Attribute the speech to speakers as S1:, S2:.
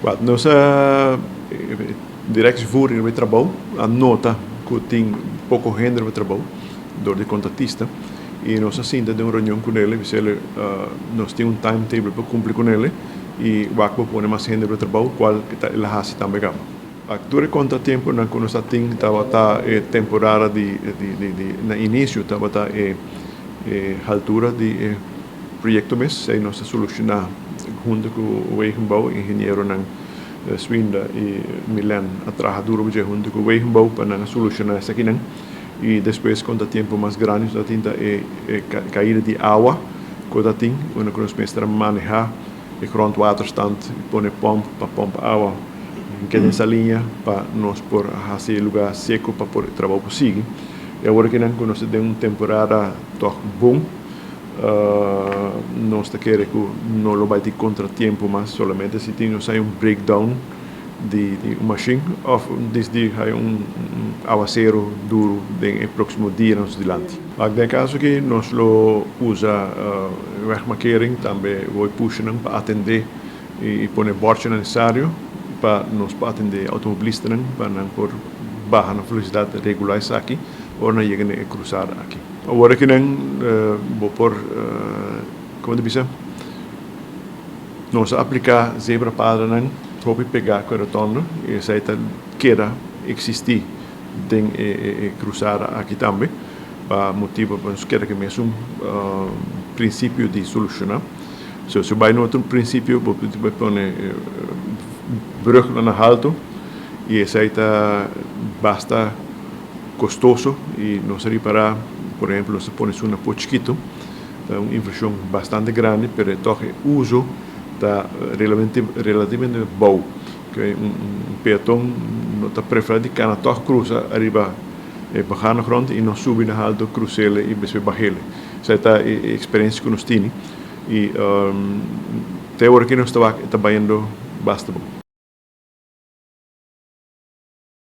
S1: Nos directievoering riba e trabou a nota ku tin poko hende riba e trabou dor di kontratista i nos a sinta den un reunion ku nele bisa ele nos tin un timetable pa kumpli ku nele i wak bo pone mas hende riba e trabou kual el a hasi tambe kaba. Tur e kontratiemponan ku nos a tin tabata e temporada di na inisio tabata e haltura di e proyekto mes. Esei nos a solushoná huntu ku Wegenbouw, ingenieronan Swinda i Milen a traha duro dje huntu ku Wegenbouw pa nan a solushoná esakinan. I despues kontratiempo mas grandi nos a tin ta e kaida di awa ku ta tin unda ku nos mester a manehá e grondwaterstand i pone pòmp pa pòmp awa keda den saliña pa nos por hasi e lugá seku pa por e trabou por sigui. I awor akinan ku nos ta den un temporada tòg bon, nos ta kere ku no lo bai tin kontratiempo mas, solamente si tin nos hay un breakdown di un mashin òf disdi hay un awaseru duru den e próksimo dianan nos dilanti. Wak den e kaso aki nos lo usa wegmarkering tambe woi pushanan pa atendé i pone bòrchinan nesesario pa nos por atendé outomobilistanan pa nan por baha na velosidat regulá esaki ora nan yega na e krusada aki. Awor aki nan bo por komo ta bisa nos a apliká zebrapadranan hopi pegá ku e rotonde i esei ta keda eksistí den e krusada aki tambe pa motibu pa nos keda ku e mesun prinsipio di solushoná. So si bo bai na otro prinsipio bo por pone brugnan na haltu i esei ta basta kostoso i nos a ripará por ehempel nos a pone esun na Pochkito ta un invershon bastante grandi pero e tòg e uso ta relativamente bou. Un peaton no ta preferá di kana tòg krusa ariba e begane grond i no subi na haltu krus'el i despues bah'el. Esei ta e eksperensia ku nos tini i te ora ku nos ta wak e ta bayendo basta bon.